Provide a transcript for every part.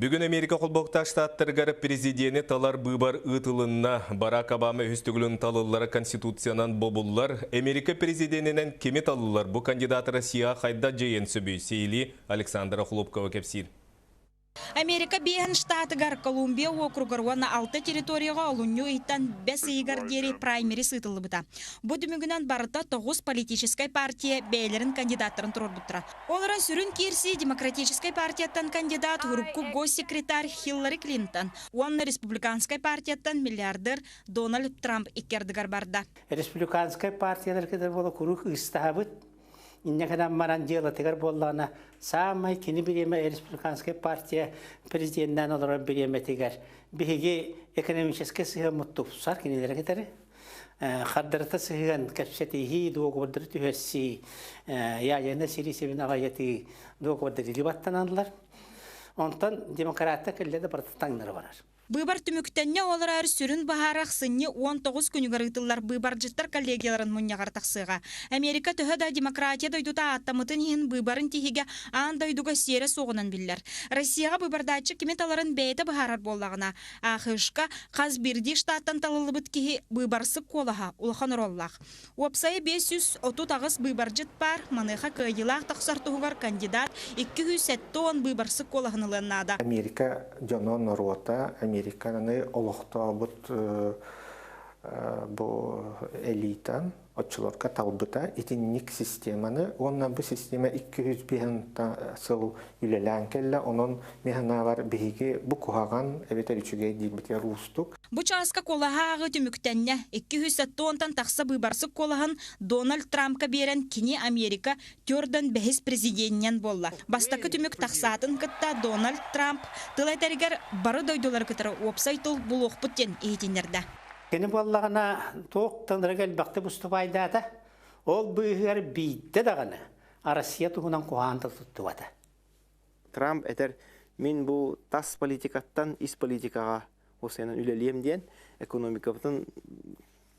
Бүгүн Америка Холбоһуктаах Штаттарыгар президени талар быыбар ыытылынна. Барак Обама үһүс төгүлүн талыллара Конституциянан бобуллар. Америка президенинэн кими талыллар? Бу кандидат Россияҕа хайдах дьайыан сөбүй? Сиһилии Александра Хлопкова кэпсиир. Америка биэһин штатыгар, Колумбия уокуругар уонна алта территорияҕа олунньу ыйтан бэс ыйыгар диэри праймерис ыытыллыбыта. Бу түмүгүнэн барыта тоҕус политическай партия бэйэлэрин кандидаттарын туруорбуттара. Ол эрэн сүрүн киирсии Демократическай партияттан кандидат урукку госсекретарь Хиллари Клинтон уонна Республиканскай партияттан миллиардер Дональд Трамп икки ардыгар барда. Республиканскай партиялар кытары буола куруук ыыстаһабыт. Инньэ гынан баран дьыалатыгар буоллаҕына саамай кини бириэмэ республиканскай партия президенинэн олорор бириэмэтигэр биһиги экономическай сыһыаммыт тупсар кинилэри кытары хардарыта сыһыан кэпсэтиһии дуогубурдары түһэрсии ядернай сэрии сэбин аҕыйатыы дуогубурдары илии баттаналлар. Онтон демократтар кэллэ да барыта таҥнары барар. Быыбар түмүктэннэ ол эрээри сүрүн баһаара ахсынньы 19 күнүгэр ыытыллар быыбардьыттар коллегияларын мунньаҕар тахсыаҕа. Америка төһө да демократия дойдута ааттаммытын иһин быыбарын тиһигэ аан дойдуга сиэрэ суоҕунан биллэр. Россияҕа быыбардааччы кими таларын бэйэтэ быһаарар буоллаҕына, АХШ-ка хас биирдии штаттан талыллыбыт киһи быыбарсык куолаһа улахан оруоллаах. Уопсайа 538 быыбардьыт баар, маныаха кыайыылаах тахсар туһугар кандидат 270 быыбарсык куолаһын ылыан наада. Америка дьоно норуота Американы олохтообут бу элитан оччолорго талбыта итинник системаны уонна бу система 205 сыл үлэлээн кэллэ онон мин санаабар биһиги бу куһаҕан эбэтэр үчүгэй диирбитигэр уустук. Бу чааска куолаһа ааҕыы түмүктэннэ. 270-тан тахса быыбарсык куолаһын Дональд Трампка биэрэн кини Америка төрдөн бэһис президенинэн буолла. Бастакы түмүк тахсаатын кытта Дональд Трамп тыл этэригэр бары дойдулары кытары уопсай тыл булуохпут диэн иһитиннэрдэ. Кини буоллаҕына туох тылларга элбэхтик устубайдаата, ол быыһыгар биирдэ даҕаны Россия туһунан куһаҕан тыл туттубата. Трамп этэр мин бу тас политикаттан ис политикаҕа осенан үлэлиэм диэн экономикабытын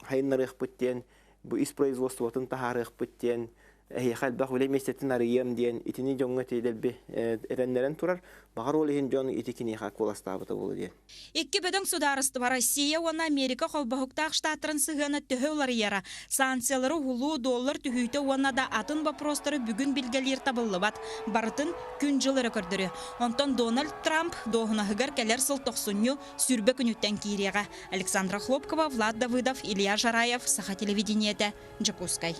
хайыннарыахпыт диэн бу ис производствотын таһаарыахпыт диэн эһиэхэ элбэх үлэ миэстэтин арыйыам диэн итини дьоҥҥо тиэдэлби эрэннэрэн турар баҕар ол иһин дьон ити киниэхэ куоластаабыта буолуо диэн. Икки бөдөҥ судаарыстыба Россия уонна Америка холбоһуктаах штаттарын сыһыана төһө уларыйара, санкциялары уһулуу, доллар түһүүтэ уонна да атын боппуруостары бүгүн билгэлиир табыллыбат, барытын күн-дьыл эрэ көрдөрүө. Онтон Дональд Трамп дуоһунаһыгар кэлэр сыл тохсунньу сүүрбэ күнүттэн киириэҕэ. Александра Хлопкова, Влад Давыдов, Илья Жараев, Саха телевидениетэ, Дьокуускай.